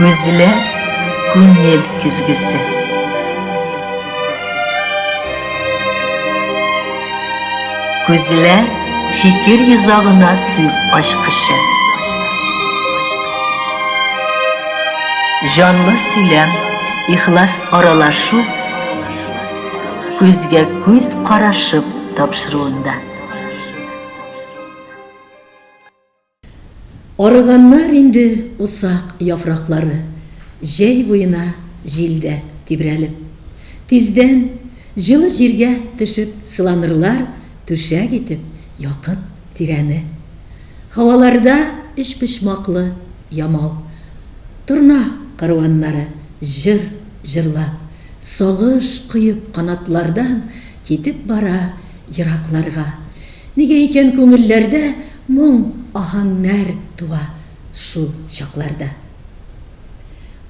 Күзләр күңел көзгесе. Күзләр фикер йозагына сүз ачкычы. Җанлы сөйләм, ихлас аралашу күзгә күз карашып тапшыруында. Арыганнар инде усак яфраклары, Җәй буена җилдә тибрәлеп. Тиздән җылы җиргә төшеп сыланырлар Түшәк итеп якын тирәне. Һаваларда өчпочмаклы ямау. Торна кәрваннары җыр җырлап, Сагыш коеп канатлардан китеп бара еракларга. Нигә икән күңелләрдә моң аһәңнәр туа шул чакларда?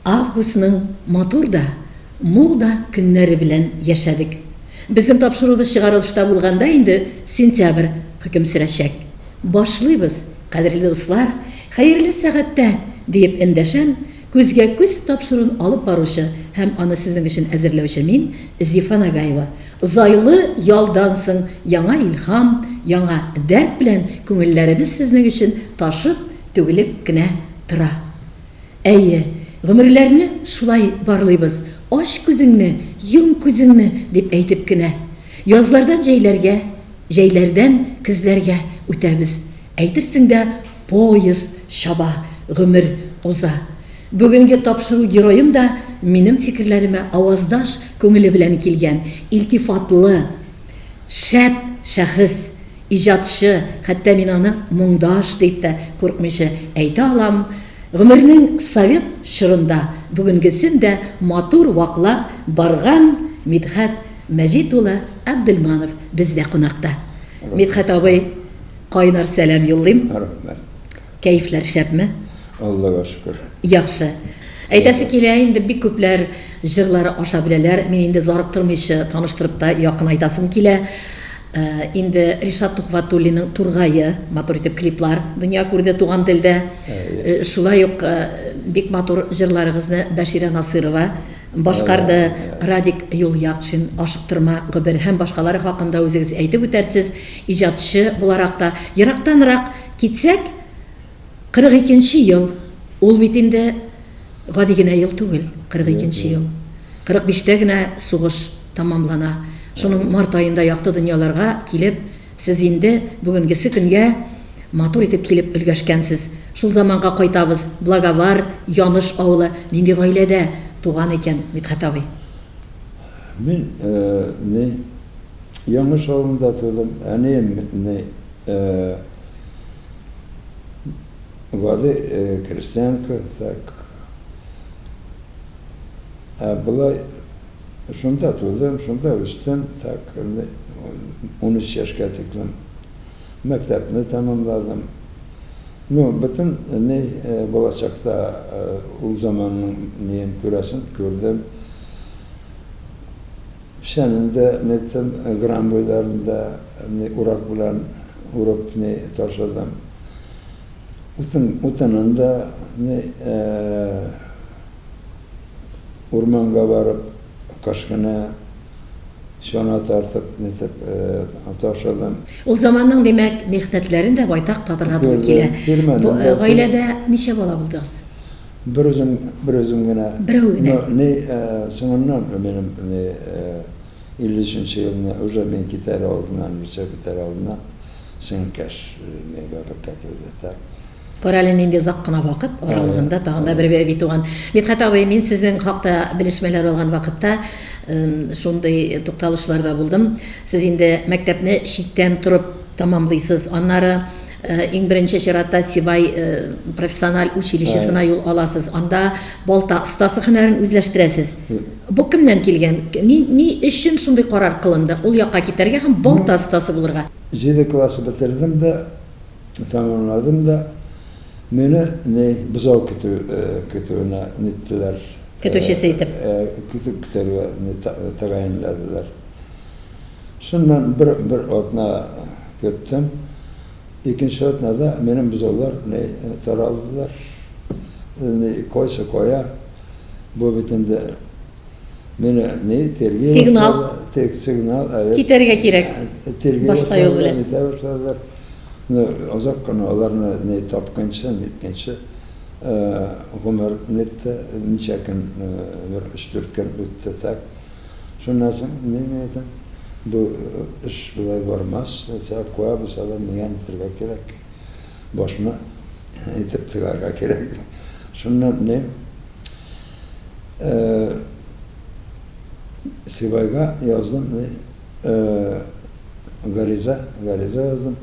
Августның матур да, мул да көннәре белән яшәдек. Безнең тапшыруыбыз чыгарылышта булганда инде сентябрь хөкем сөрәчәк. Башлыйбыз, кадерле дуслар, хәерле сәгатьтә, диеп эндәшәм, Күзгә-күз тапшыруын алып баручы һәм аны сезнең өчен әзерләүче мин, Зифа Нагаева. Озайлы ялдан соң яңа илһам, яңа дәрт белән күңелләребез сезнең өчен ташып, түгелеп кенә тора. Әйе, гомерләрне шулай барлыйбыз, ач күзеңне, йом күзеңне, дип әйтеп кенә. Язлардан җәйләргә, җәйләрдән көзләргә үтәбез. Әйтерсең дә, поезд чаба, гомер уза. Бүгенге тапшыру героем да минем фикерләремә аваздаш күңеле белән килгән, илтифатлы, шәп шәхес, иҗатчы, хәтта мин аны моңдаш дип тә куркмыйча әйтә алам, гомернең совет чорында бүгенгесен дә матур ваклап барган Мидхәт Мәҗит улы Әбделманов бездә кунакта. Мидхәт абый, Кайнар сәлам юллыйм. Рәхмәт. Кәефләр шәпме? Аллага шөкер. Яхшы. Әйтәсе килә, инде бик күпләр җырлары аша беләләр. Мин инде зарыктырмыйча таныштырып та якынайтасым килә. Э, инде Ришат Тухватуллинның Тургае матур итеп клиплар дөнья күрде туган телдә. Э, шулай ук э, бик матур җырларыгызны Бәширә Насырова Башкарды Радик Юлъякшин, Ашыктырма, Гобер һәм башкалары хакында үзегез әйтеп үтәрсез, иҗатчы буларак та. Ерактанрак китсәк, 42 нче ел, ул бит инде гади генә ел түгел, 42 нче ел. 45 тә генә сугыш тәмамлана. Шуның март аенда якты дөньяларга килеп, Сез инде бүгенгесе көнгә матур итеп килеп өлгәшкәнсез. Шул заманга кайтабыз, Благовар, Яныш авылы, нинди гаиләдә туган икән Мидхәт абый? Мин ни, Яныш авылында тудым. Әнием ни, гади крестьянка, так. Ә болай Шунда тудым, шунда үстем, так, 13 яшькә тиклем мәктәпне тәмамладым. Ну, бөтен ни балачакта ул заманның ниен күрәсен күрдем. Печәнен дә ниттем, грам буйларында ни урак белән урып ни ташыдым. Утын, утынын да ни Урманга барып, кыш көне чана тартып, нитеп ташыдым. Ул заманның, димәк, михнәтләрен дә байтак татырга туры килә. Бу гаиләдә ничә бала булдыгыз? Бер үзем, бер үзем генә. Берәү генә. Ну, ни, соңыннан минем ни 53 нче елны уже мин китәр алдыннан, русча бетәр алдыннан сеңелкәш ни барлыкка килде. Так. Карале, нинди озак кына вакыт аралыгында тагын да бер бәби туган. Мидхәт абый, мин сезнең хакта белешмәләр алган вакытта шундый тукталышларда булдым. Сез инде мәктәпне читтән торып тәмамлыйсыз. Аннары иң беренче чиратта Сибай профессиональ училищесына юл аласыз. Анда балта остасы һөнәрен үзләштерәсез. Бу кемнән килгән? Ни, ни өчен шундый карар кылынды? Ул якка китәргә һәм балта остасы булырга? Җиде класс бетердем дә, Тәмамладым да, мине ни бозау көтү көтүенә ниттеләр. Көтүчесе итеп. Көтү көтәргә тәгаенләделәр. Шуннан бер бер атна көттем. Икенче атнада минем бозаулар ни таралдылар. Кайсы кая, бу бит инде мине ни тирги Сигнал. Тек сигнал, әйе. Китәргә кирәк. Тирги Башка юл белән. Нитә башладылар. Ну, озак кына аларны ни тапканчы, ниткәнче гомер нитте, ничә көн, бер өч-дүрт көн үтте так. Шуннан соң, ни мин әйтәм, бу эш болай бармас, кая булса да миңа нитергә кирәк. Башны итеп тыгарга кирәк. Шуннан ни, Сибайга яздым, ни, гариза, гариза яздым.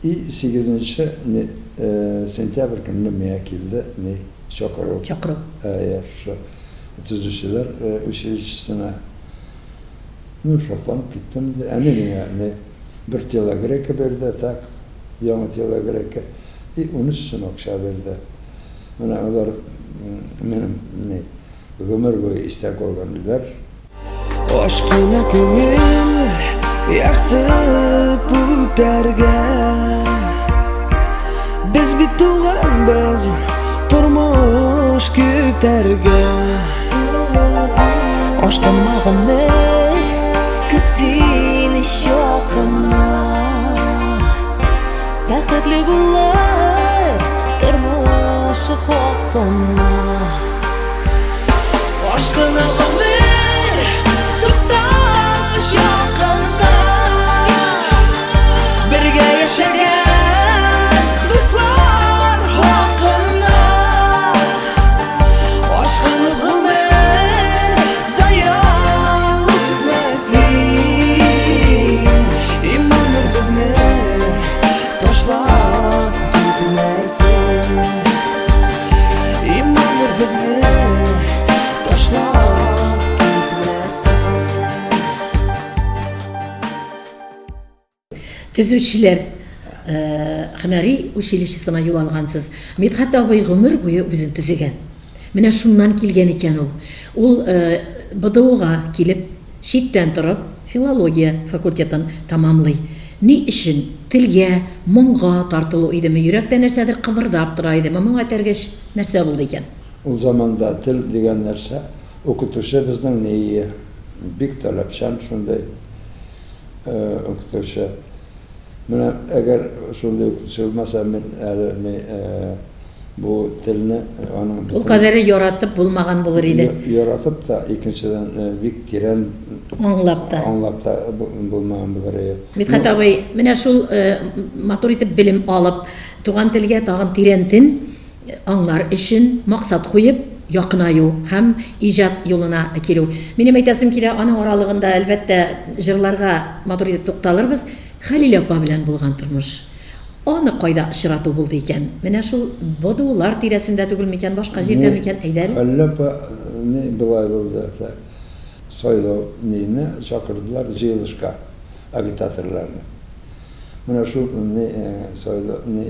И сигезенче ни, сентябрь көнне миңа килде, ни, чакыру. Чакыру. Әйе, шушы төзүчеләр училищесына. Ну, шатланып киттем инде. Әни миңа, ни, Бер телогрейка бирде, так, яңа телогрейка, и 13 сум акча бирде. Менә алар минем ни, гомер буе истә калган ниләр. Ашкына күңел ярсып үтәргә. Без бит туганбыз тормыш көтәргә. Ашкынма гомер көт сине чакына. Бәхетле булыр тормыш хакына. Ашкына гомер тукташ якында. Бергә яшәгән дуслар хакына. Ашкынып гомер зая үтмәсен. Иманнар безне ташлап китмәсен. Иманнар безне ташлап китмәсен. Төзүчеләр һөнәри училищесына юл алгансыз. Мидхәт абый гомер буе үзен төзегән. Менә шуннан килгән икән ул. Ул БДУга килеп, читтән торып, филология факультетын тәмамлый. Ни өчен? Телгә, моңга тартылу идеме, йөрәктә нәрсәдер кыбырдап тора идеме, моңа этәргеч нәрсә булды икән? Ул заманда тел дигән нәрсә, укытучы безнең ние, бик таләпчән шундый. Укытучы. Менә әгәр шундый укытучы булмаса, мин әле ни бу телне аның Ул кадәре яратып булмаган булыр иде. Яратып та, икенчедән, бик тирән аңлап та. Аңлап та булмаган булыр иде. Мидхәт абый, менә шул матур итеп белем алып, туган телгә тагын тирәнтен аңлар өчен максат куеп, якынаю һәм иҗат юлына килү. Минем әйтәсем килә, аның аралыгында, әлбәттә, җырларга матур итеп тукталырбыз. Хәлилә апа белән булган тормыш. Аны кайда очрату булды икән? Менә шул БДУлар тирәсендә түгел микән, башка җирдә микән? Әйдә әле. Хәлилә апа, ни болай булды, сайлау ниенә чакырдылар җыелышка агитаторларны. Менә шул ни сайлау ни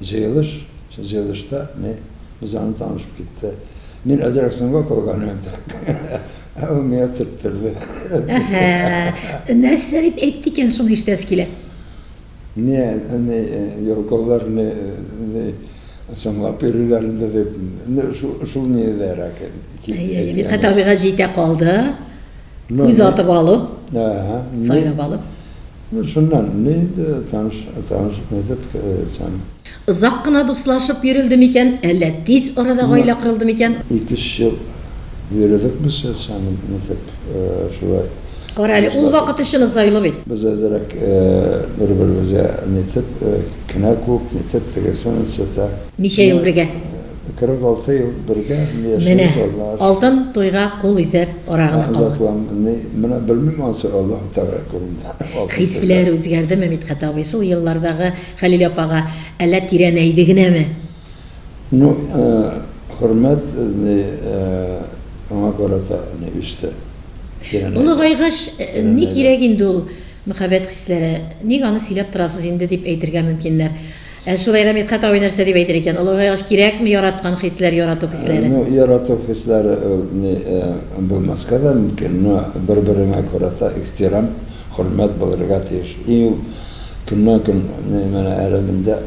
Җыелыш, җыелышта ни, без аны танышып китте. Мин әзрәк соңга калган идем так. Ә ул миңа төрттерде. Әһә, нәрсә дип әйтте икән, шуны ишетәсе килә. Не, не, ялкаулар не, не, соңлап йөриләр инде дип, шул, шул нидәрәк. Әйе, Мидхәт абыйга җитә калды. Күз атып алып, сайлап алып. Ну, шуннан, ни инде, таныш, танышып нитеп, сән. Озак кына дуслашып йөрелде микән, әллә тиз арада гаилә корылды микән? Ике-өч ел йөредек без сән нитеп, шулай. Кара әле, ул вакыт өчен озайлы бит. Без әзрәк бер-беребезгә нитеп, кенә күп, нитеп, тегесе-монысы та. Ничә ел бергә? 46 ел бергә яшибез, Менә, Аллага шөкер. алтын туйга кул изәр ара гына калган. Озакламый, менә белмим анысы, Аллаһы Тәгалә кулында. Алтын Хисләр туйда. үзгәрдеме, Мидхәт абый, шул еллардагы Хәлил апага, әллә тирәнәйде генәме? Ну, хөрмәт ни, аңа карата ни үсте, тирәнәйде. Олыгайгач, ни кирәк инде ул мәхәббәт хисләре, ник аны сөйләп торасыз инде, дип әйтергә мөмкиннәр. Ә шулай да Мидхәт абый нәрсә дип әйтер икән? Олыгайгач кирәкме яраткан хисләр, ярату хисләре? Ну, ярату хисләре ул ни булмаска да мөмкин, но бер-береңә карата ихтирам, хөрмәт булырга тиеш. И ул көннән-көн ни менә әле миндә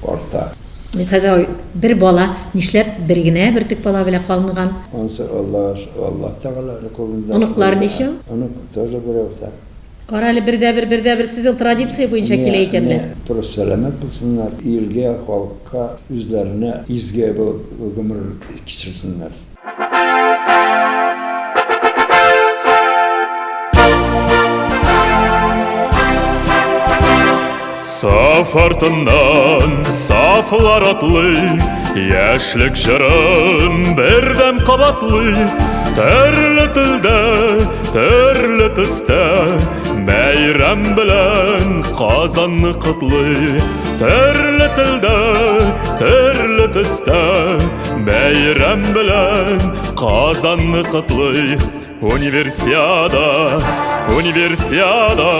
арта. Мидхәт абый, бер бала нишләп бер генә бөртек бала белән калынган? Ансы Аллага, Аллаһ Тәгаләнең кулында. Оныклар ничәү? Онык тоже берәү так. Кара әле, бер дә бер, бер дә бер сезнең традиция буенча килә икән лә. Просто сәламәт булсыннар, илгә, халыкка, үзләренә изге булып гомер кичерсеннәр. Саф артыннан сафлар атлый, Яшьлек җырын бердәм кабатлый. Төрле телдә, төрле төстә Бәйрәм белән Казанны котлый. Төрле телдә, төрле төстә Бәйрәм белән Казанны котлый. Универсиада, Универсиада,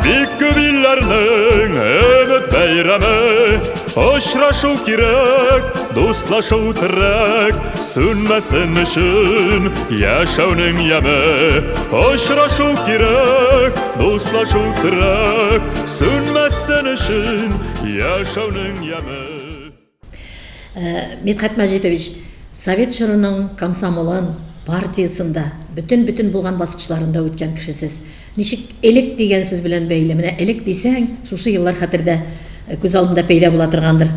бик күп илләрнең өмет бәйрәме. Очрашу кирәк, дуслашу терәк, сүнмәсен өчен яшәүнең яме. Очрашу кирәк, дуслашу терәк, сүнмәсен өчен яшәүнең яме. Мидхәт Мәҗитович, совет чорының комсомолын, партиясен дә, бөтен-бөтен булган баскычларын да үткән кеше сез. Ничек элек дигән сүз белән бәйле? Менә элек дисәң, шушы еллар хәтердә, күз алдында пәйда була торгандыр.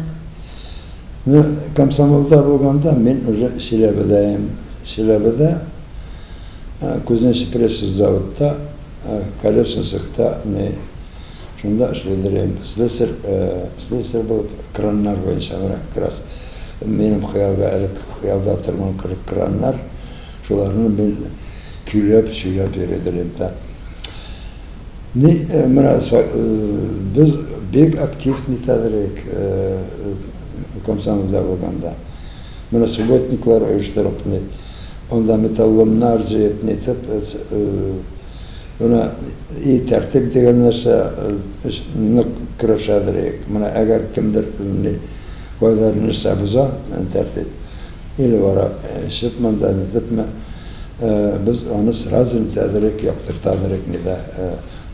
Ну, комсомолда булганда мин уже Чиләбедә идем. Чиләбедә Кузнечный заводта, колесный цехта ни Шунда эшлидер идем. Слесарь, слесарь булып краннар буенча менә как раз минем хыялда элек хыялда торган краннар, шуларны мин көйләп, сөйләп йөридер идем дә. Ни, менә без бик актив нитәдер идек комсомолда булганда. Менә субботниклар оештырып, ни, анда металломнар җыеп, нитеп, Менә и тәртип дигән нәрсә нык көрәшәдер идек. Менә әгәр кемдер ни кайдадыр нәрсә боза, тәртип, или вара эчеп монда нитепме, без аны сразу нитәдер идек, яктыртадыр идек нидә,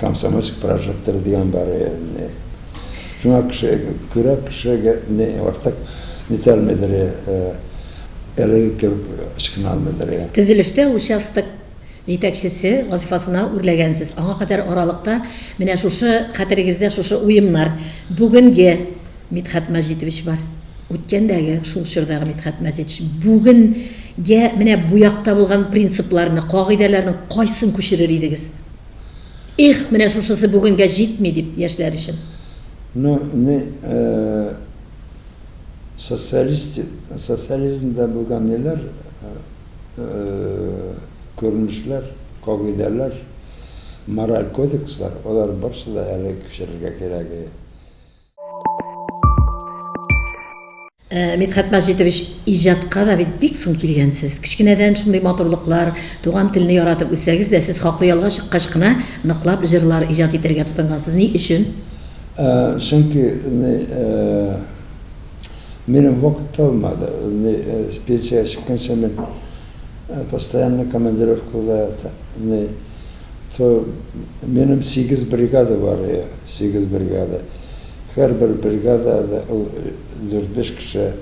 комсомольский прожектор дигән бар иде. Шуңа кеше күрә кешегә ни артык нитәлмидер, әлеге кебек ычкына алмыйдыр. Төзелештә участок җитәкчесе вазыйфасына үрләгәнсез. Аңа кадәр аралыкта менә шушы хәтерегездә шушы уемнар. Бүгенге Мидхәт Мәҗитович бар. Үткәндәге, шул чордагы Мидхәт Мәҗитович. Бүгенгә менә бу якта булган принципларны, кагыйдәләрнең кайсын күчерер идегез? Их, менә шушысы бүгенгә җитми дип яшьләр өчен. Ну, не, социалисти, социализмда булган ниләр, Күренешләр, кагыйдәләр, мораль кодекслар, алар барсы да әле күчерергә кирәк. Мидхәт Мәҗитович, иҗатка да бит бик соң килгәнсез. Кечкенәдән шундый матурлыклар, туган телне яратып үссәгез дә, сез хаклы ялга чыккач кына ныклап җырлар иҗат итәргә тотынгансыз. Ни өчен? Чөнки Минем вакыт та булмады. Пенсиягә чыкканчы мин постоянно командировкада, ни, то минем сигез бригада бар иде, сигез бригада. Һәрбер бригадада ул дүрт-биш кеше.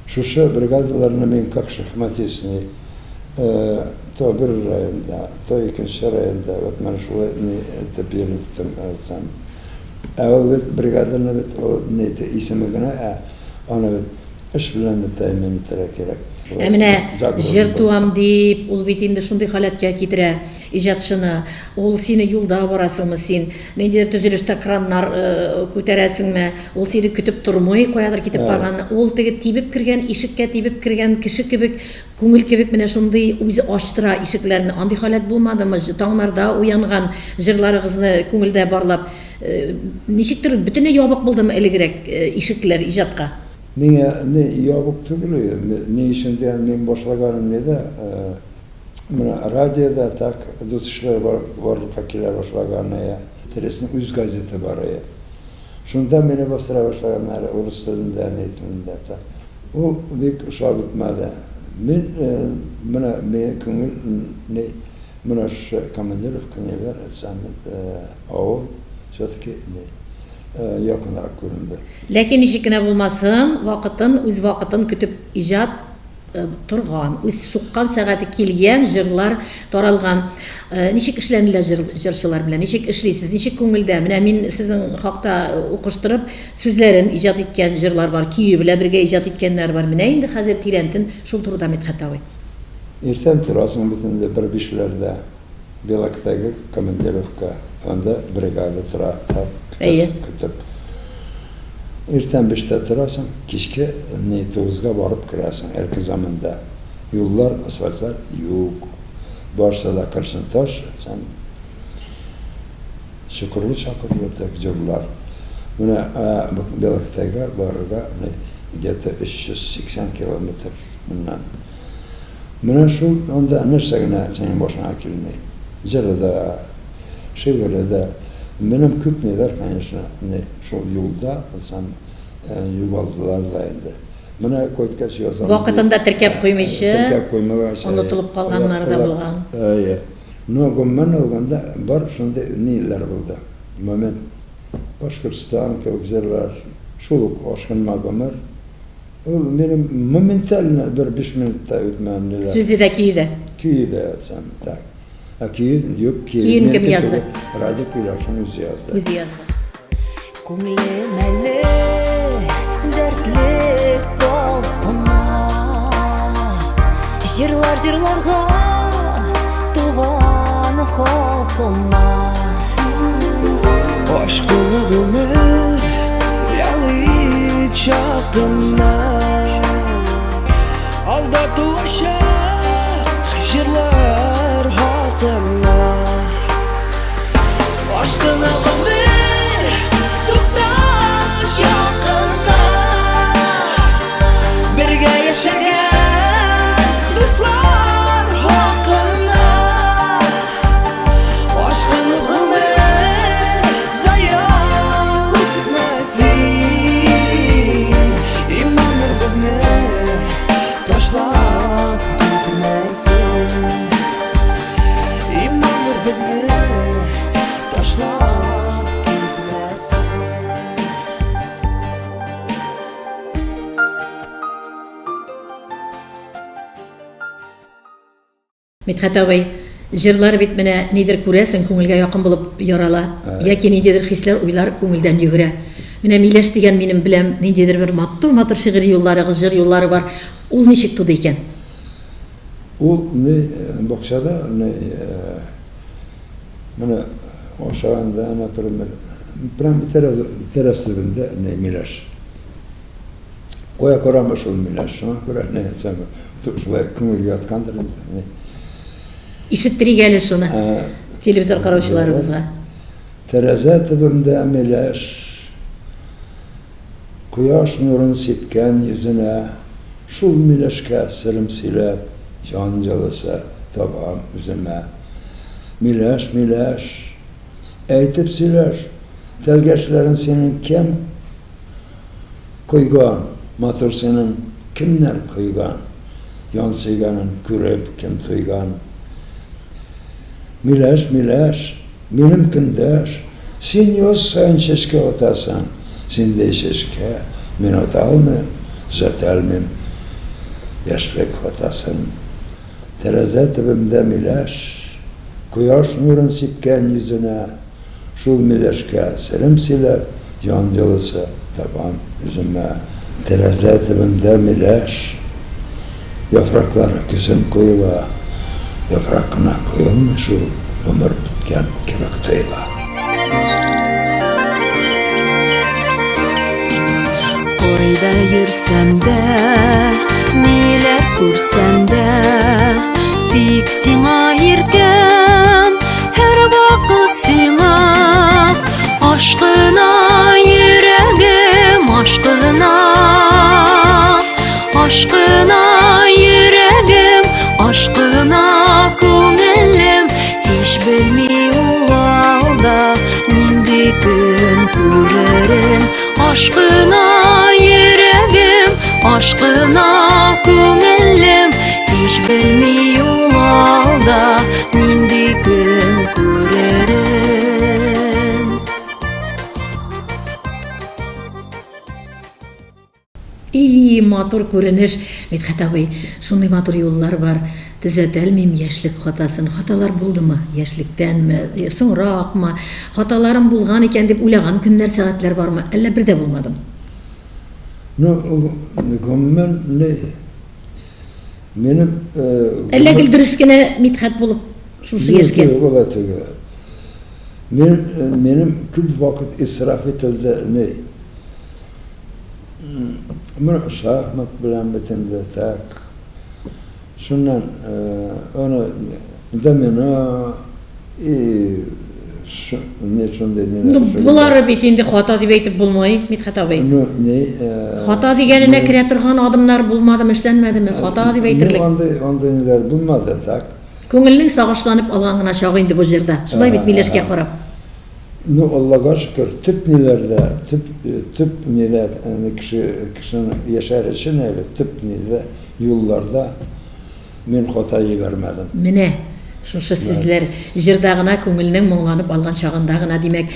Шушы бригадаларны мин как шахматист, ни, то бер районда, то икенче районда, вот менә шулай ни итеп йөреттем, әйтсәм. Ә ул бит бригаданы бит ул ни исеме генә, ә аны бит эш белән дә тәэмин итәргә кирәк. Ә менә җыр туам дип, ул бит инде шундый халәткә китерә иҗатчыны. Ул сине юлда барасыңмы син, ниндидер төзелештә краннар күтәрәсеңме, ул сине көтеп тормый, каядыр китеп барганны. Ул теге тибеп кергән, ишеккә тибеп кергән кеше кебек, күңел кебек менә шундый үзе ачтыра ишекләрне. Андый халәт булмадымы? Таңнарда уянган җырларыгызны күңелдә барлап, ничектер бөтенләй ябык булдымы элегрәк ишекләр иҗатка? Миңа ни ябык түгел, ни өчен дигән, мин башлаганым ни дә, менә радиода так дус кешеләр барлыкка килә башлаган, Трестның үз газеты бар. Шунда мине бастыра башлаганнар, урыс телендә, ни телендә. Ул бик ошап бетмәде. Мин менә минем күңел ни менә шушы командировка ниләр әйтсәм авыл все-таки ни. якынрак күренде. Ләкин ничек кенә булмасын, вакытын, үз вакытын көтеп иҗат торган, үз суккан сәгате килгән җырлар таралган. Ничек эшләнелә җыр, җырчылар белән? Ничек эшлисез? Ничек күңелдә? Менә мин сезнең хакта укыштырып, сүзләрен иҗат иткән җырлар бар, көе белән бергә иҗат иткәннәр бар. Менә инде хәзер тирәнтен шул турыда Мидхәт абый. Иртән торасың бит инде бер бишләрдә. Белоктагы командировка, анда бригада тора, так, Әйе. көтеп, көтеп. Иртән биштә торасың, кичке ни тугызга барып керәсең, әлке заманда. Юллар, асфальтлар юк. Барсы да кырсын таш, сән чокырлы-чакырлы так җырлар. Менә Белоктайга барырга где-то 380 километр моннан. Менә шул анда нәрсә генә синең башыңа килми. Җыры да, шигыре дә. Минем күп ниләр, конечно, не шул юлда сам югалдылар да инде. Менә кайткач язам. Вакытында теркәп куймыйча, теркәп куймагач, онытылып калганнары да булган. Әйе. Но гомумән алганда бар шундый ниләр булды. Момент. Башкортстан кебек җырлар, шул ук Ашкынма гомер. Ул минем моментально бер 5 минутта үтмәгән ниләр. Сүзе дә, көе дә. Көе дә язам, так. Ә көе юк, көе. Көен кем язды? Радик Юләшин үзе язды. Үзе язды. Күңелем әле дәртле талпына. Җырлар җырларга туган халкыма. Ашкыны гомер ялый чакына. Алда туачак җырлар хакына. Ашкына гомер тукташ якында. Бергә яшәгән дуслар хакына. Ашкыны гомер зая үтмәсен. Иманнар безне ташлап китмәсен. Иманнар безне ташлап китмәсен. Мидхәт абый, җырлар бит менә нидер күрәсең, күңелгә якын булып ярала, яки ниндидер хисләр, уйлар күңелдән йөгерә. Менә Миләш дигән минем беләм, ниндидер бер матур-матур шигырь юлларыгыз, җыр юллары бар. Ул ничек туды икән? Ул ни бакчада ни менә ашаганда, например, прям тәрәз тәрәз төбендә ни миләш. Кая карама шул миләш. Шуңа күрә ни әйтсәм, шулай күңелгә яткандыр инде. Ишеттерик әле шуны телевизор караучыларыбызга. Тәрәзә төбемдә миләш, кояш нурын сипкән йөзенә, шул миләшкә серем сөйләп, җан җылысы табам үземә. Миләш, миләш, әйтеп сөйләш, тәлгәшләрең синең кем Койган, матур синең кемнәр койган? Ян сөйгәнен күреп кем туйган? Миләш, миләш, минем көндәш, Син яз саен чәчкә атасың, Синдәй чәчкә мин ата алмыйм, Төзәтә алмыйм яшьлек хатасын. Тәрәзә төбемдә миләш, Кояш нурын сипкән йөзенә. Шул миләшкә серем сөйләп, җан җылысы табам үземә. Тәрәзә төбемдә миләш яфраклары көзен коела, яфрак кына коелмый шул, гомер беткән кебек тоела. Кайда йөрсәм дә, ниләр күрсәм дә, тик сиңа иркәм, һәрвакыт сиңа. Ашкына йөрәгем, ашкына. Ашкына йөрәгем, ашкына күңелем, һич белми ул алда нинди көн күререн. Ашкына йөрәгем, ашкына күңелем, һич белми ул алда нинди көн күререн. И, матур күренеш, Мидхәт абый, шундый матур юллар бар. Төзәтәлмим яшьлек хатасын. Хаталар булдымы? Яшьлектәнме, соңракмы? Хаталарым булган икән дип уйлаган көннәр, сәгатьләр бармы? Әллә бер дә булмадымы? Ну, гомумән, ни, минем... Әллә гел дөрес кенә Мидхәт булып шушы яшькә? Юк, алай түгел. Мин, минем күп вакыт исраф ителде, ни, менә шахмат белән бит инде, так. Шуннан аны домино и не шундый ниләр. Ну, болары бит инде хата дип әйтеп булмый, Мидхәт абый. Ну, ни, Хата дигәненә керә торган адымнар булмадымы, эшләнмәдеме? Хата дип әйтерлек. Ну, андый, андый ниләр булмады, так. Күңелнең сагышланып алган гына чагы инде бу җырда. Шулай бит, миләшкә карап. Ну, Аллага шөкер, төп ниләрдә, төп, төп нидә, кеше, кешенең яшәр өчен әле төп нидә, юлларда мин хата җибәрмәдем. Менә шушы сүзләр җырда гына, күңелнең моңланып алган чагында гына, димәк,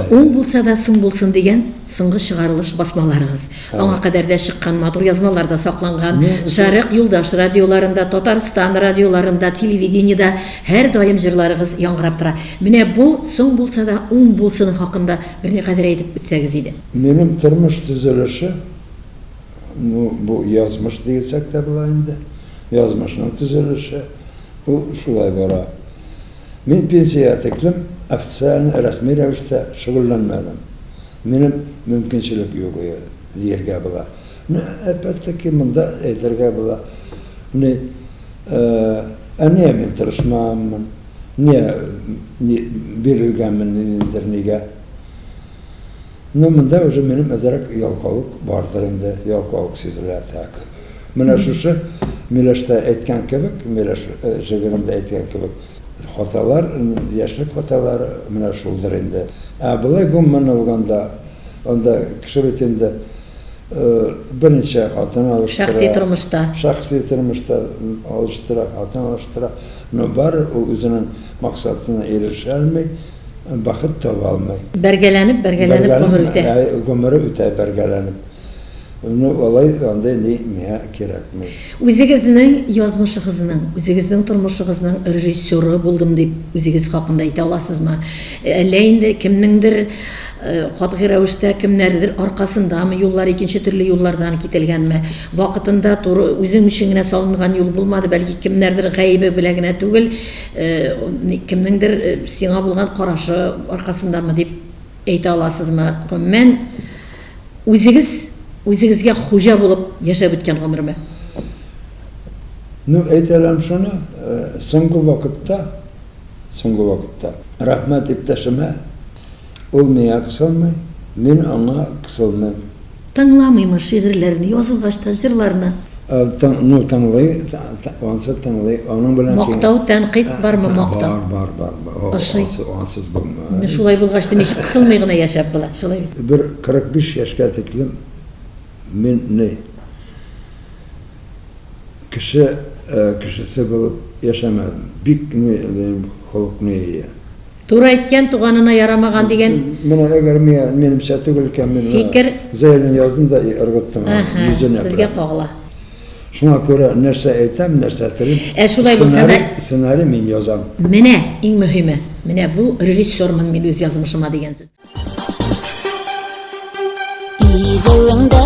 уң булса да соң булсын дигән соңгы чыгарылыш басмаларыгыз. Аңа кадәр дә чыккан матур язмалар да сакланган. Шәрык юлдаш радиоларында, Татарстан радиоларында, телевидениедә һәрдаим җырларыгыз яңгырап тора. Менә бу соң булса да уң булсын хакында берникадәр әйтеп үтсәгез иде. Минем тормыш төзелеше, ну, бу язмыш дисәк тә була инде, язмышның төзелеше, ул шулай бара. Мин пенсиягә тиклем официально, рәсми рәвештә шөгыльләнмәдем. Минем мөмкинчелек юк иде, дияргә була. Ну, опять-таки, монда әйтергә була, ни, ә нигә мин тырышмаганмын, нигә бирелгәнмен ниндидер нигә. Ну, монда уже минем әзрәк ялкаулык бардыр инде, ялкаулык сизелә, так. Менә шушы Миләштә әйткән кебек, Миләш шигырендә әйткән кебек, хаталар, яшьлек хаталары менә шулдыр инде. Ә болай гомумән алганда, анда кеше бит инде берничә хатын алыштыра. Шәхси тормышта. Шәхси тормышта алыштыра, хатын алыштыра. Но бары ул үзенең максатына ирешә алмый, бәхет таба алмый. Бәргәләнеп, бәргәләнеп гомер үтә. Гомере үтә бәргәләнеп. Ну, алай андый ни миңа кирәкми. Үзегезнең язмышыгызның, үзегезнең тормышыгызның режиссеры булдым дип үзегез хакында әйтә аласызмы? Әллә инде кемнеңдер катгый рәвештә кемнәрдер аркасындамы юллар икенче төрле юллардан кителгәнме? Вакытында туры үзең өчен генә салынган юл булмады, бәлки кемнәрдер гаебе белән генә түгел, кемнеңдер сиңа булган карашы аркасындамы дип әйтә аласызмы? Гомумән, Үзегез үзегезгә хуҗа булып яшәп үткән гомерме? Ну, әйтә алам шуны, соңгы вакытта, соңгы вакытта, рәхмәт иптәшемә, ул миңа кысылмый, мин аңа кысылмыйм. Тыңламыймы шигырьләрне, язылгач та җырларны? Ну, тыңлый, ансы тыңлый, аның белән Мактау, тәнкыйть бармы, мактау? Бар, бар, бар, Ошый. Ансыз булмый. Менә шулай булгач та ничек кысылмый гына яшәп була, шулай бит? Бер 45 яшькә тиклем мин ни, кеше кешесе булып яшәмәдем. Бик ни, минем холык ни ие. Туры әйткән, туганына ярамаган дигән. Менә әгәр миңа минемчә түгел икән, мин Фикер заявление яздым да и ыргыттым аны, Әһә, йөзенә сезгә прям. кагыла. Шуңа күрә нәрсә әйтәм, нәрсә телим, Ә шулай булса да. сценарий, сценарий мин язам. Менә иң мөһиме, менә бу режиссермын мин үз язмышыма дигән сүз. Изүеңдә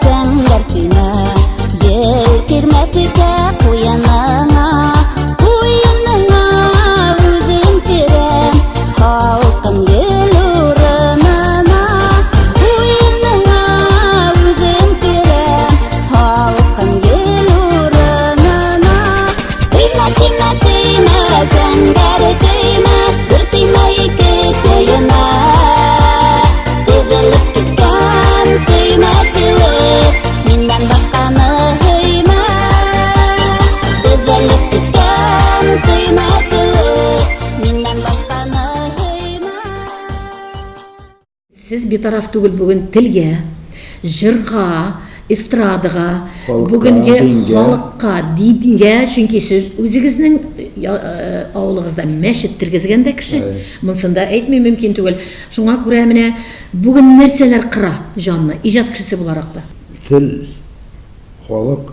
зәңгәр төймә, Ел кермәс итә куеныңа. Куеныңа үзем керәм, Һалкын гөл урынына. Куеныңа үзем керәм, Һалкын гөл урынына. Төймә, төймә, төймә, зәңгәр төймә, Бер төймә, ике төймә. Тезелеп киткән төймә кебек, Миннән башканы һөймә. Тезелеп киткән төймә кебек, Миннән башканы һөймә. Сез битараф түгел бүген телгә, җырга, эстрадага, Халыкка, бүгенге дингә. халыкка, дингә, чөнки сез үзегезнең авылыгызда мәчет тергезгән дә кеше, монысын да әйтми мөмкин түгел. Шуңа күрә менә бүген нәрсәләр кыра җанны, иҗат кешесе буларак та? Тел, халык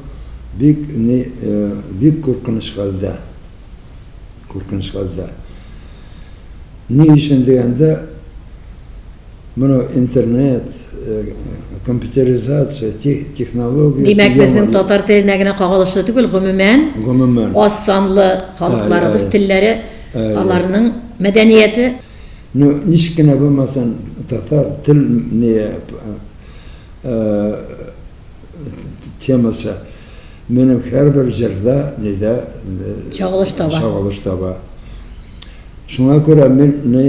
бик ни, бик куркыныч хәлдә. Куркыныч хәлдә. Ни өчен дигәндә, моны интернет, компьютеризация, технология. Димәк, безнең татар теленә генә кагылышлы түгел, гомумән, гомумән аз санлы халыкларыбыз телләре, аларның мәдәнияте. Ну, ничек кенә булмасын, татар тел не темасы минем һәрбер җырда нидә чагылыш таба. Чагылыш таба. Шуңа күрә мин ни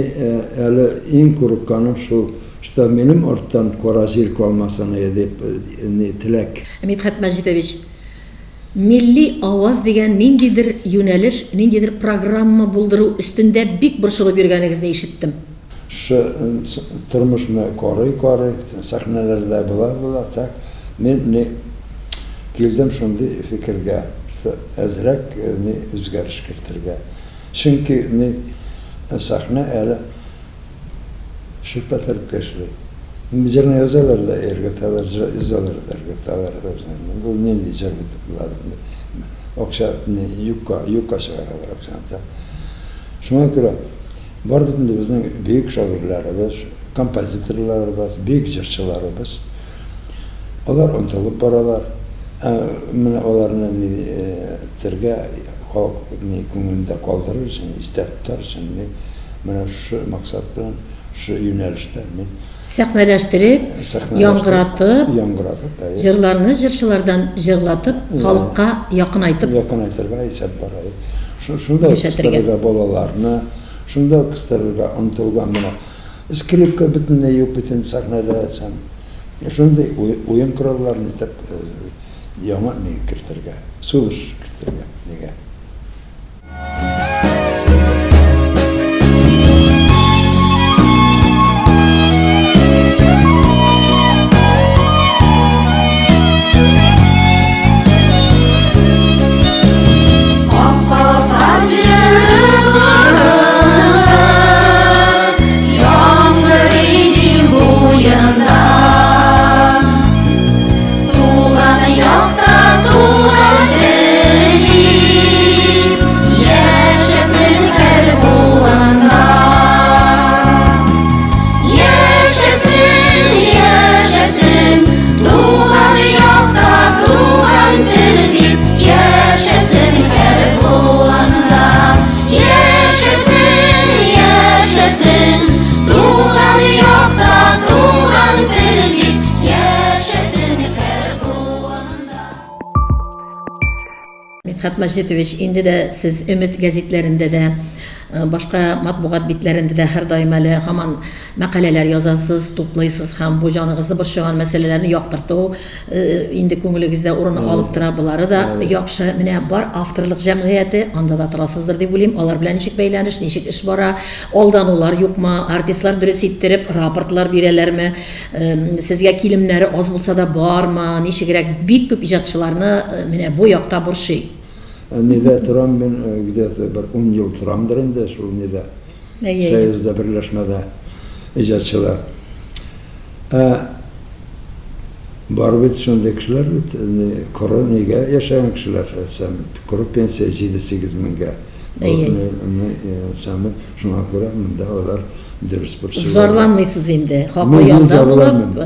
әле иң курыкканым шул, что минем арттан кара җир калмасын иде дип ни теләк. Мидхәт Мәҗитович, милли аваз дигән ниндидер юнәлеш, ниндидер программа булдыру өстендә бик борчылып йөргәнегезне ишеттем. Шы тормышны карый-карый, сәхнәләрдә була-була, так, мин ни килдем шундый фикергә, что әзрәк ни үзгәреш кертергә. Чөнки ни сәхнә әле шелпәтереп эшли. Җырны язалар да ыргыталар, язалар да ыргыталар. Бу нинди җыр бит болар? Акча юкка, юкка чыгаралар акчаны. Шуңа күрә бар бит инде безнең бөек шагыйрьләребез, композиторларыбыз, бөек җырчыларыбыз. Алар онытылып баралар. Ә менә аларны ни тергә халык ни күңелендә калдырыр өчен, истә тотар өчен ни менә шушы максат белән, шушы юнәлештә мин Сәхнәләштереп, яңгыратып, яңгыратып, әйе. Җырларны җырчылардан җырлатып, халыкка якынайтып. Якынайтырга исәп бар, әйе. Шунда ук кыстырырга балаларны, шунда ук кыстырырга омтылган менә. Скрипка бөтенләй юк бит инде сәхнәдә. Шундый уен коралларын итеп яңа ни кертергә, сулыш кертергә нигә. Мидхәт Мәҗитович, инде дә сез Өмет гәзитләрендә дә, башка матбугат битләрендә дә һәрдаим әле һаман мәкаләләр язасыз, туплыйсыз һәм бу җаныгызны борчыган мәсьәләләрне яктырту инде күңелегездә урын алып тора, болары да яхшы. Менә бар авторлык җәмгыяте, анда да торасыздыр дип уйлыйм, алар белән ничек бәйләнеш, ничек эш бара, алданулар юкмы, артистлар дөрес иттереп рапортлар бирәләрме, Сезгә килемнәре аз булса да бармы, ничегрәк, бик күп иҗатчыларны менә бу якта борчый. Нидә торам мин, где-то бер ун ел торамдыр инде шул нидә, Союзда, берләшмәдә иҗатчылар. Ә бар бит шундый кешеләр бит, коры нигә яшәгән кешеләр, әйтсәм, коры пенсия 7-8 меңгә. Әйтсәм, шуңа күрә монда алар Дөрес борчылалар. Зарланмыйсыз инде. Хаклы ялда булып,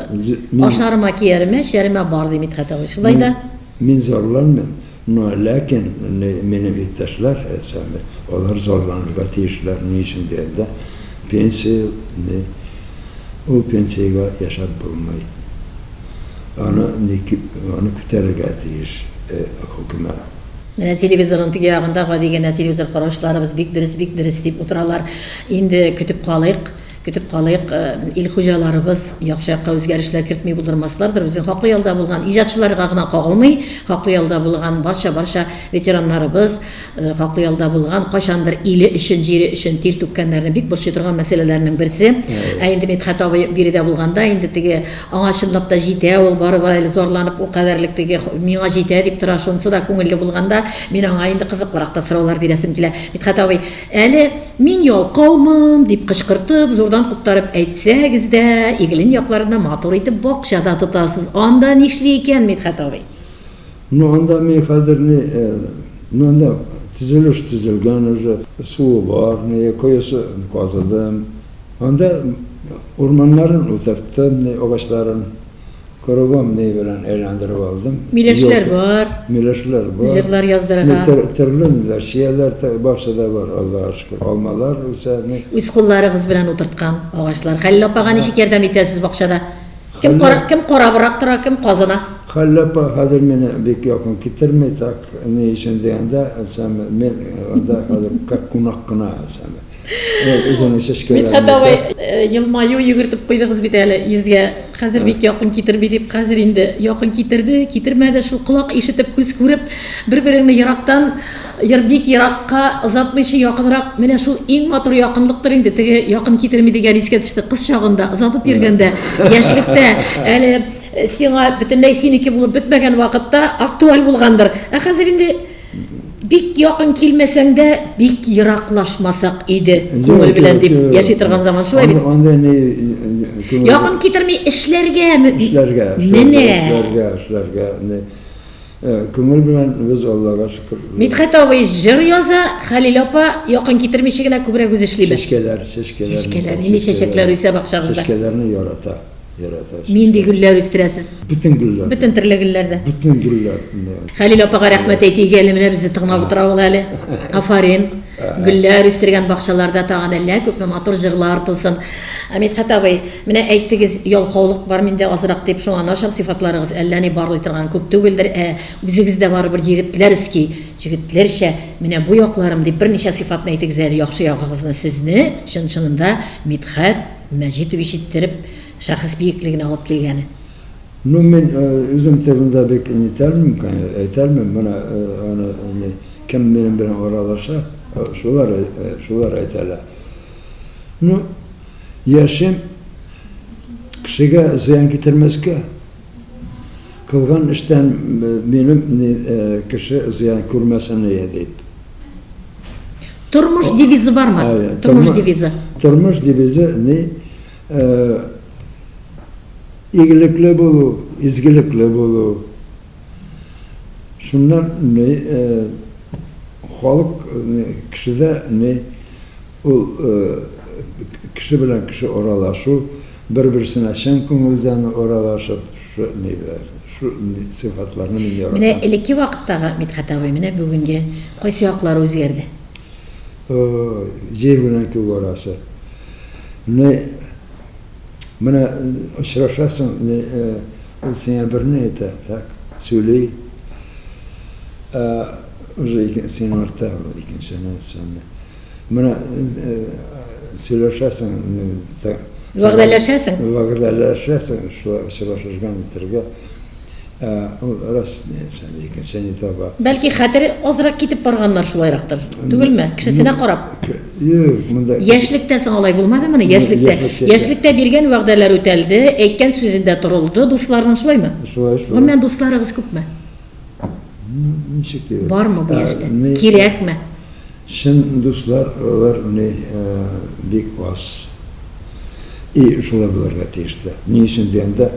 ашарыма, кияремә, эчәремә бар, ди Мидхәт абый. Шулай да? Мин зарланмыйм, но ләкин минем иптәшләр, әйтсәм, алар зарланырга тиешләр. Ни өчен дигәндә, пенсия, ул пенсиягә яшәп булмый. Аны, аны күтәрергә тиеш хөкүмәт. Менә телевизорның теге ягында гади генә телевизор караучыларыбыз бик дөрес, бик дөрес дип утыралар. Инде көтеп калыйк, көтеп калыйк, ил хуҗаларыбыз яхшы якка үзгәрешләр кертми булдырмаслардыр. Безнең хаклы ялда булган иҗатчыларга гына кагылмый, хаклы ялда булган барча-барча ветераннарыбыз, хаклы ялда булган, кайчандыр иле өчен, җире өчен тир түккәннәрне бик борчый торган мәсьәләләрнең берсе. Ә инде Мидхәт абый биредә булганда, инде теге Аңа чынлап та җитә ул, барыбер әле зарланып ул кадәрлек теге миңа җитә дип тора, шунысы да күңелле булганда, мин аңа инде кызыклырак та сораулар бирәсем килә. Мидхәт абый, әле мин ялкаумын, дип кычкыртып, зурдан. Матурдан куптарып әйтсәгез дә, Иглин якларында матур итеп бакча да тотасыз. Анда нишли икән Мидхәт абый? Ну, анда мин хәзер ни, ну, анда төзелеш төзелгән уже, суы бар, ни, коесы казыдым. Анда урманнарын утырттым, ни, агачларын. Кругом ни белән әйләндереп алдым. Миләшләр бар. Миләшләр бар. Җырлар яздырырга. Төрле ниләр, чияләр барсы да бар, Аллага шөкер. Алмалар үсә. Үз кулларыгыз белән утырткан агачлар. Хәлил апага ничек ярдәм итәсез бакчада? Кем кара, кем карабрак тора, кем казына? Хәлил апа хәзер мине бик якын китерми, так, ни өчен дигәндә, мин анда хәзер как кунак кына, Ул үзенең чәчкәләрен. Мидхәт абый, елмаю йөгертеп куйдыгыз бит әле йөзгә. Хәзер бик якын китерми дип, хәзер инде якын китерде, китермәде. Шул колак ишетеп, күз күреп, бер-береңне ерактан, бик еракка озатмыйча якынрак, менә шул иң матур якынлыктыр инде. Теге якын китерми дигән искә төште. Кыз чагында, озатып йөргәндә, яшьлектә әле сиңа бөтенләй синеке булып бетмәгән вакытта актуаль булгандыр. Ә хәзер инде Бик якын килмәсәң дә, бик ераклашмасак иде күңел белән дип яши торган заман, шулай бит? Анда ни күңел Якын китерми эшләргә. Эшләргә, эшләргә, эшләргә, эшләргә. Ни күңел белән без Аллага шөкер. Мидхәт абый җыр яза, Хәлил апа якын китермичә генә күбрәк үзе эшлиме? Чәчкәләр, чәчкәләр. Чәчкәләр, нинди чәчәкләр үсә бакчагызда? Чәчкәләрне ярата. Ярата. Нинди гөлләр үстерәсез? Бөтен гөлләр. Бөтен төрле гөлләр дә. Бөтен гөлләр. Хәлил апага рәхмәт әйтик әле, менә безне тыңлап утыра ул әле. Афарин. Гөлләр үстергән бакчаларда тагын әллә күпме матур җырлар тусын. Мидхәт абый, менә әйттегез, ялкаулык бар миндә азрак дип, шуңа начар сыйфатларыгыз әллә ни барлый торган күп түгелдер, ә үзегез дә барыбер егетләрский, җегетләрчә, менә бу якларым дип берничә сыйфатны әйтегез әле, яхшы ягыгызны, сезне чын-чынында Мидхәт Мәҗитович иттереп шәхес биеклегенә алып килгәне. Ну, мин үзем турында бик нитәлмим, конечно, әйтәлмим. Менә аны ни, кем минем белән аралаша, шулар, шулар әйтәләр. Ну, яшим, кешегә зыян китермәскә. Кылган эштән минем ни, кеше зыян күрмәсен ие дип. Тормыш девизы бармы? Тормыш девизы. Тормыш девизы ни? Игелекле булу, изгелекле булу. Шуннан ни халык кешедә ни ул кеше белән кеше аралашу, бер-берсенә чын күңелдән аралашып, шу ниләр, шу сыйфатларны мин яратам. Менә элекке вакыттагы Мидхәт абый, менә бүгенге кайсы яклары үзгәрде? Җир белән күк арасы. Менә менә очрашасың, ул сиңа берни әйтә, так, сөйли. Ә уже синең артта икенчене әйтсәм. Менә сөйләшәсең, вәгъдәләшәсең. Вәгъдәләшәсең, шулай очрашырга, нитәргә. Ул рас, икенче ни таба. Бәлки хәтере азрак китеп барганнар шулайрактыр, түгелме? Кешесенә карап. Юк, монда. Яшьлектә соң алай булмадымыни? Яшьлектә. Яшьлектә биргән вәгъдәләр үтәлде, әйткән сүзендә торылды, дусларның шулаймы? Шулай, шулай. Гомумән, дусларыгыз күпме? Ничек дип? Бармы бу яшьтә? Кирәкме? Чын дуслар алар ни бик аз. И шулай булырга тиеш тә. Ни өчен дигәндә,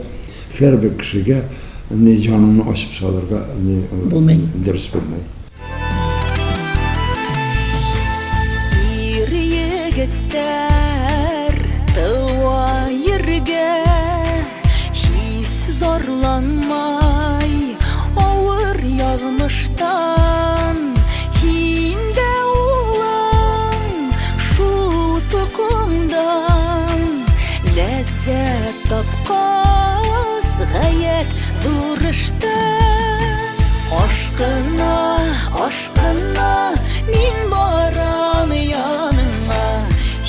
һәрбер кешегә ни җаныңны ачып салырга ни Булмый. дөрес булмый. Ир егетләр туа йөргә, Һич зарланмай авыр язмыштан. Һин дә, улым, шул токымдан. Ләззәт тапкас гаять зур эштән. Ашкына, ашкына, мин барам яныңа.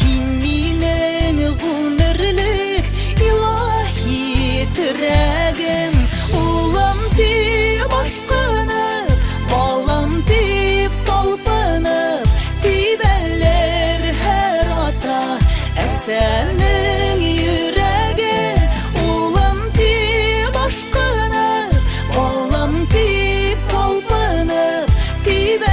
Һин минең гомерлек илаһи терәгем. Улым дип ашкынып, балам дип талпынып, тибәлер һәр ата әсәнең йөрәге. Улым дип ашкынып, балам дип талпынып, тибәлер.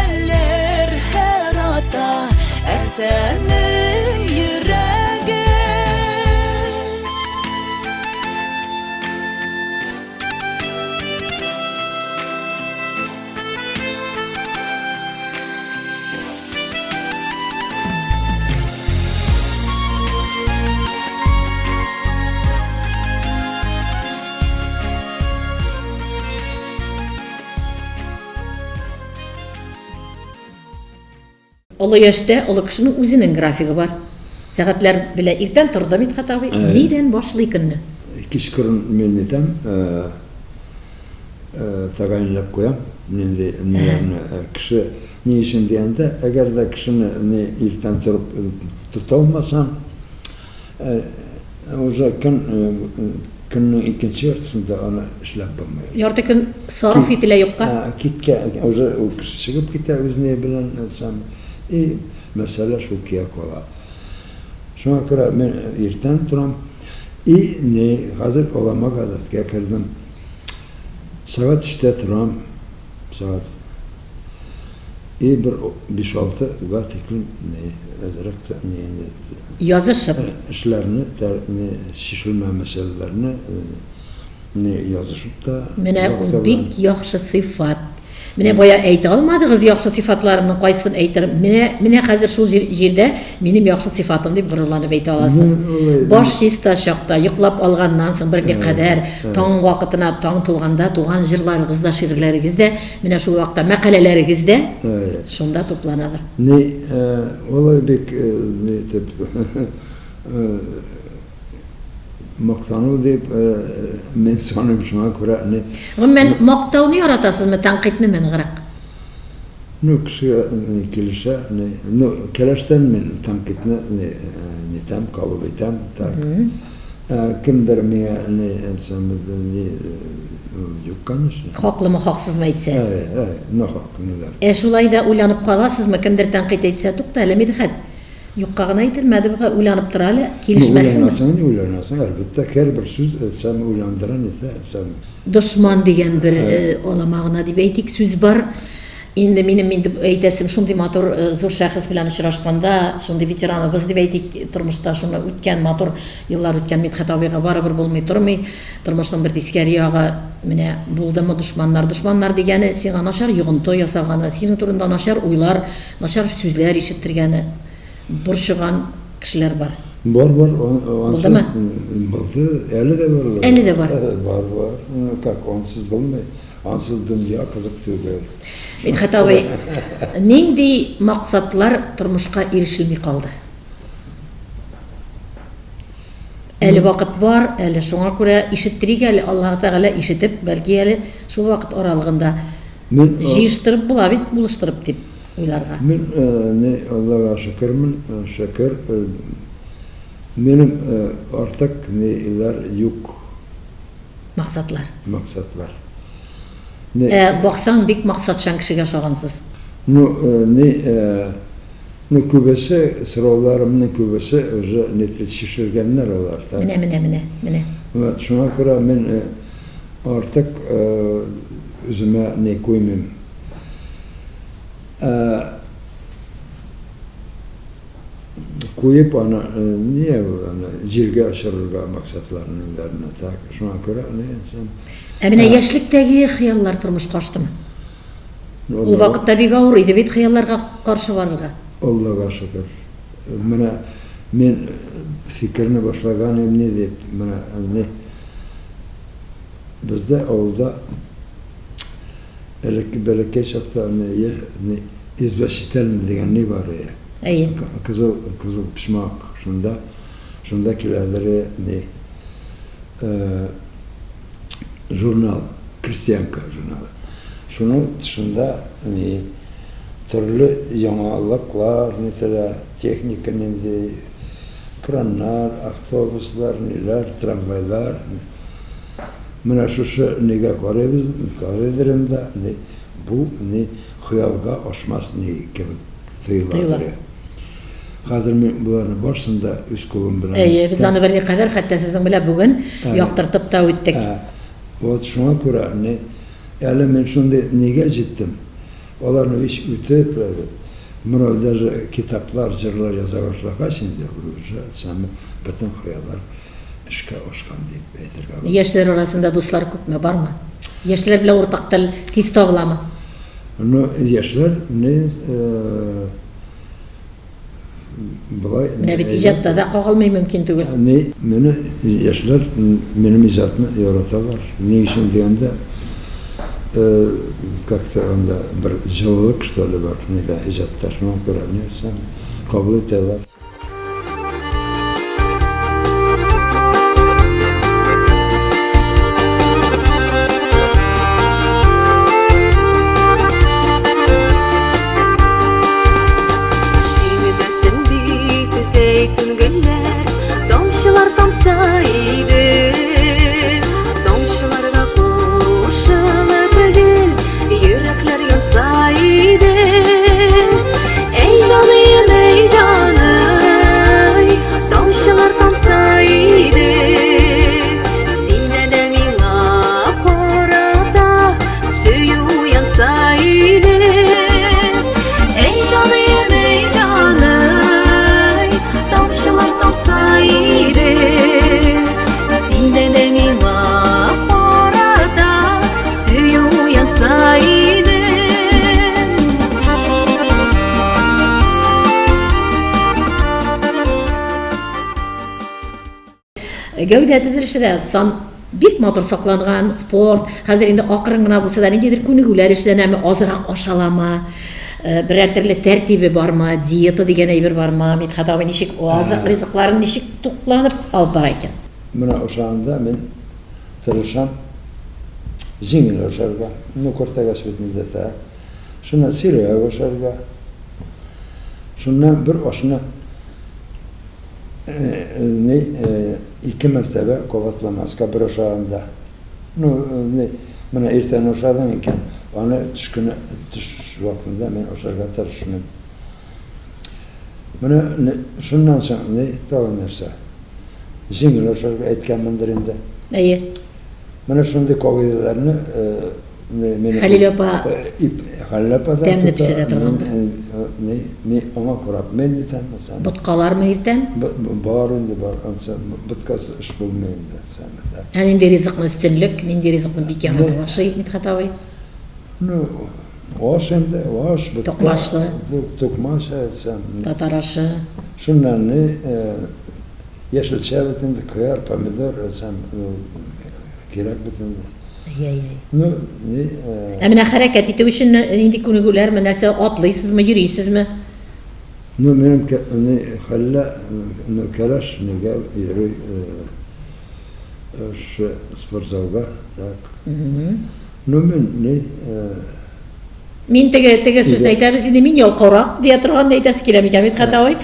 Олы яшьтә олы кешенең үзенең графигы бар. Сәгатьләр белән иртән торды Мидхәт абый, нидән башлый көнне? Кичкырын мин нитәм, тәгаенләп куям, нинди ниләрне кеше ни өчен дигәндә, әгәр дә кешене ни иртән торып тота алмасаң, Уже көн көннең икенче яртысында аны эшләп булмый. Ярты көн сарыф ителә юкка. Киткә, уже ул кеше чыгып китә үз ни белән сам. И мәсьәлә шул кия кала. Шуңа күрә мин иртән торам. И ни, хәзер алама гадәткә кердем. Сәгать өчтә торам. Сәгать И бер биш-алты га тиклем ни, әзрәк тә ни инде. Язышып. Эшләрне, ни, чишелмә мәсьәләләрне ни язышып та. Менә ул бик яхшы сыйфат. Менә бая әйтә алмадыгыз яхшы сыйфатларымның кайсын әйтер. Менә, менә хәзер шул җирдә минем яхшы сыйфатым дип горурланып әйтә аласыз. Баш чиста чакта, йоклап алганнан соң берникадәр, таң вакытына, таң туганда туган җырларыгыз да, шигырьләрегез дә Менә шул вакытта мәкаләләрегез дә шунда тупланадыр. Ни, алай бик ни итеп мактану дип мин саныйм, шуңа күрә ни. Гомумән, мактауны яратасызмы, тәнкыйтьнеме ныграк? Ну, кешегә ни килешә, ни, ну, кәләштән мин тәнкыйтьне ни нитәм, кабул итәм, так. Ә кемдер миңа ни әйтсәм, ни юк, конечно. Хаклымы, хаксызмы әйтсә. Әй, әй, нахак ниләр. Ә шулай да уйланып каласызмы, кемдер тәнкыйть әйтсә, тукта әле, Мидхәт, юкка гына әйтелмәде бугай, уйланып тор әле, килешмәсенме? Ну, уйланасың, ни уйланасың, әлбәттә, һәрбер сүз әйтсәм уйландыра, нитә, әйтсәм. Дошман дигән бер алама гына дип әйтик, сүз бар. Инде минем инде әйтәсем, шундый матур зур шәхес белән очрашканда, шундый ветераныбыз дип әйтик, тормышта шуны үткән, матур еллар үткән Мидхәт абыйга барыбер булмый тормый. Тормышның бер тискәре ягы, менә булдымы дошманнар. Дошманнар дигәне сиңа начар йогынты ясаганы, синең турында начар уйлар, начар сүзләр ишеттергәне, борчыган кешеләр бар. Бар, бар, ансыз Булдымы? Булды, әле дә бар. Әле дә бар. Бар, бар. Ну как, ансыз булмый. Ансыз дөнья кызык түгел. Мидхәт абый, нинди максатлар тормышка ирешелми калды? Әле вакыт бар, әле шуңа күрә ишеттерик әле, Аллаһы Тәгалә ишетеп, бәлки әле шул вакыт аралыгында Мин, җыештырып була бит, булыштырып дип уйларга. Мин ни, Аллага шөкермен, шөкер, минем артык ниләр юк. Максатлар. Максатлар. Ә баксаң, бик максатчан кешегә ошагансыз. Ну, ни, ну, күбесе, сорауларымның күбесе уже ни чишелгәннәр алар. Так. Менә, менә, менә, менә. Вот, шуңа күрә мин артык үземә ни куймыйм. Ә Куеп аны, нигә ул аны җиргә очырырга максатларын ниләрне, так, шуңа күрә ни әйтсәм. Ә менә яшьлектәге хыяллар тормышка аштымы? Ул вакытта бик авыр иде бит хыялларга каршы барырга. Аллага шөкер. Менә мин фикерне башлаган идем ни дип, менә ни бездә авылда Элек бәләкәй чакта аны ни извещительный дигән ни бар иде. Әйе. Кызыл кызыл почмак шунда шунда киләдер ни журнал Крестьянка журналы. Шуны тышында ни төрле яңалыклар нителә, техника нинди, краннар, автобуслар, ниләр, трамвайлар. Менә шушы нигә карыйбыз, карыйдыр инде, ни, бу ни хыялга ашмас ни кебек тоеладыр. Хәзер мин боларны барысын да үз кулым белән. Әйе, без аны берникадәр хәтта сезнең белән бүген яктыртып та үттек. Вот шуңа күрә ни, әле мин шундый нигә җиттем, аларны һич үтеп, менә даже китаплар, җырлар яза башлагач инде, уже сәме бөтен хыяллар эшкә ашкан дип әйтергә була. Яшьләр арасында дуслар күпме, бармы? Яшьләр белән уртак тел тиз табыламы? Ну, яшьләр не болай. Менә бит иҗатта да кагылмый мөмкин түгел. Ни, мине яшьләр минем иҗатны яраталар. Ни өчен дигәндә, Как-то анда бер җылылык, что ли, бар, нидә, иҗатта, шуңа күрә ни әйтсәм, кабул итәләр. Шиңмәсен бит зәйтүн гөлләр, Тамчылар тамса иде. Тамчыларга кушылып гел, Йөрәкләр янса иде. Әй җаныем, әй җаный, Тамчылар тамса иде. Синдә дә миңа карата Сөю уянса иде. Әй җаныем, әй җаный, Тамчылар тамса иде. Синдә дә миңа карата Сөю уянса иде. Гәүдә төзелеше дә сан бик матур сакланган, спорт, хәзер инде акрын гына булса да ниндидер күнегүләр эшләнәме, азрак ашаламы, э, берәр төрле тәртибе бармы, диета дигән әйбер бармы, Мидхәт абый ничек азык ризыкларын ничек тукланып алып бара икән? Менә ошаганда мин тырышам җиңел ашарга, ну картайгач бит инде так. Шуннан сирәк ашарга. Шуннан бер ашны ни ике мәртәбә кабатламаска бер ашаганда. Ну, ни, менә иртән ашадың икән, аны төш көне, төш вакытында мин ашарга тырышмыйм. Менә шуннан соң ни, тагын нәрсә? Җиңел ашарга әйткәнмендер инде. Әйе. Менә шундый кагыйдәләрне Хәлил апа Хәлил апа да тәмле пешерә торгандыр. Мин аңа карап, мин нитәм, Боткалармы иртән? Бар инде, бар. Ансы боткасыз эш булмый инде. Ә нинди ризыкны өстенлек, нинди ризыкны бик яратып ашый Мидхәт абый? Ну, аш инде, аш, ботка. Токмачлы. Токмач әйтсәм. Татар ашы. Шуннан ни, яшелчә бит инде, кыяр, помидор әйтсәм, кирәк бит инде. Әй-әй. Ну, ни, Ә менә хәрәкәт итү өчен нинди күнегүләрме, нәрсә атлыйсызмы, йөрисезме? Ну, минем ни, хәллә, ну, кәләш нигә йөри шушы спортзалга, так. Ну, мин ни, Мин теге теге сүзне әйтәбез инде, мин ялкаурак дия торган әйтәсе килә микән, Мидхәт абый?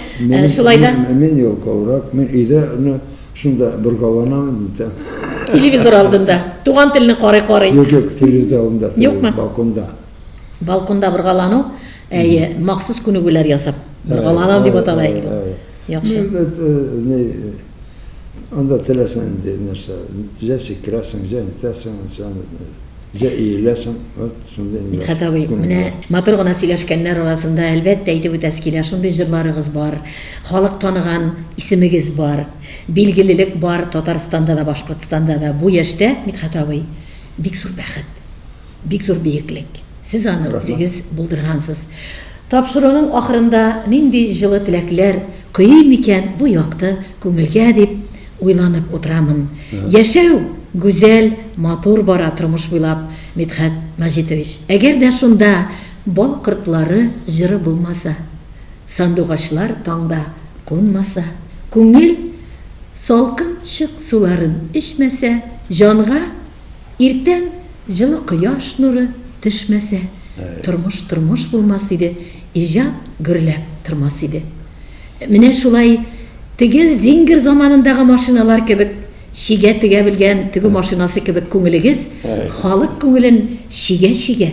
Шулай да. Мин ялкаурак, мин өйдә, ну, Шунда боргаланам инде. Телевизор алдында. Туган телне карый-карый. Юк, юк, телевизор алдында түгел. Юкмы? Балконда. Балконда боргалану, әйе, махсус күнегүләр ясап боргалану дип атала инде. Яхшы. Э, анда теләсәң инде нәрсә, җә сикерәсең, җә нитәсең, җә иеләсең, вот шундый инде. Мидхәт абый, менә матур гына сөйләшкәннәр арасында, әлбәттә, әйтеп үтәсе килә, шундый җырларыгыз бар, халык таныган исемегез бар. Билгелелек бар Татарстанда да, Башкортстанда да. Бу яшьтә, Мидхәт абый, бик зур бәхет, бик зур биеклек. Сез аны үзегез булдыргансыз. Тапшыруның ахырында нинди җылы теләкләр койыйм микән бу якты күңелгә дип уйланып утырамын. Яшәү гүзәл, матур бара тормыш буйлап, Мидхәт Мәҗитович. Әгәр дә шунда бал кортлары җыры булмаса. Сандугачлар таңда кунмаса, күңел салкын чык суларын эчмәсә, җанга иртән җылы кояш нуры төшмәсә, тормыш тормыш булмас иде, иҗат гөрләп тормас иде. Менә шулай теге Зингер заманындагы машиналар кебек чигә тегә белгән тегү машинасы кебек күңелегез халык күңелен чигә-чигә,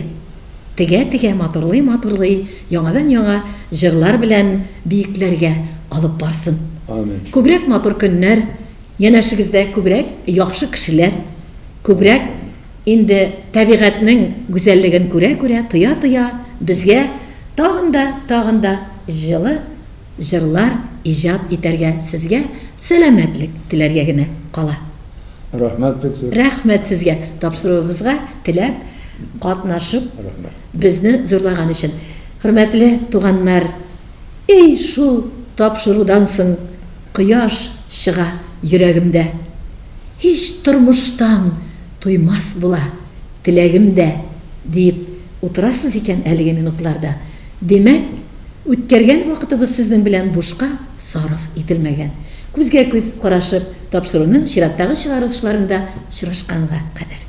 Тегә-тегә, матурлый-матурлый, яңадан-яңа җырлар белән биекләргә алып барсын. Амин. Күбрәк матур көннәр, янәшегездә күбрәк яхшы кешеләр, күбрәк инде табигатьнең гүзәллеген күрә-күрә, тоя-тоя безгә тагын да, тагын да җылы җырлар иҗат итәргә сезгә сәламәтлек теләргә генә кала. Рәхмәт бик зур. Рәхмәт сезгә тапшыруыбызга теләп катнашып, Рәхмәт. безне зурлаган өчен. Хөрмәтле туганнар, эй шул тапшырудан соң кояш чыга йөрәгемдә. Һич тормыштан туймас була теләгем дә. Диеп утырасыз икән әлеге минутларда, димәк, үткәргән вакытыбыз сезнең белән бушка сарыф ителмәгән. Күзгә-күз карашып, тапшыруның чираттагы чыгарылышларында очрашканга кадәр.